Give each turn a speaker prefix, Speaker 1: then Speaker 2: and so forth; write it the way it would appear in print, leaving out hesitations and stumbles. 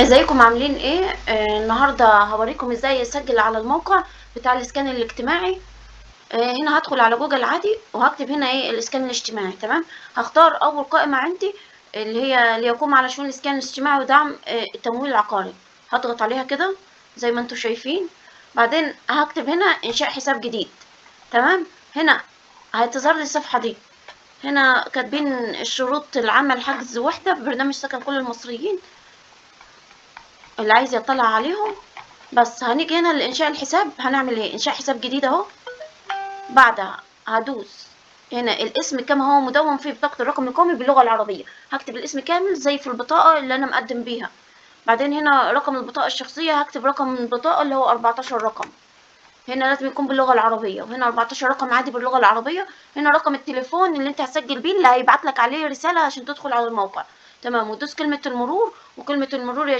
Speaker 1: ازيكم عاملين ايه؟ النهارده هوريكم ازاي اسجل على الموقع بتاع الاسكان الاجتماعي. هنا هدخل على جوجل عادي وهكتب هنا ايه؟ الاسكان الاجتماعي. تمام، هختار اول قائمة عندي اللي هي ليقوم على شؤون الاسكان الاجتماعي ودعم التمويل العقاري. هضغط عليها كده زي ما انتم شايفين، بعدين هكتب هنا انشاء حساب جديد. تمام، هنا هتظهر لي الصفحة دي. هنا كاتبين الشروط العامة لحجز وحدة ببرنامج سكن كل المصريين، اللي عايز يطلع عليهم. بس هنيجي هنا لإنشاء الحساب، هنعمل ايه؟ إنشاء حساب جديد اهو. بعدها هدوس هنا الاسم كما هو مدون في بطاقة الرقم القومي باللغة العربية، هكتب الاسم كامل زي في البطاقة اللي أنا مقدم بيها. بعدين هنا رقم البطاقة الشخصية، هكتب رقم البطاقة اللي هو 14 رقم، هنا لازم يكون باللغة العربية، وهنا 14 رقم عادي باللغة العربية. هنا رقم التليفون اللي انت هتسجل بيه، اللي هيبعت لك عليه رسالة عشان تدخل على الموقع. تمام، وتدوس كلمة المرور، وكلمة المرور يا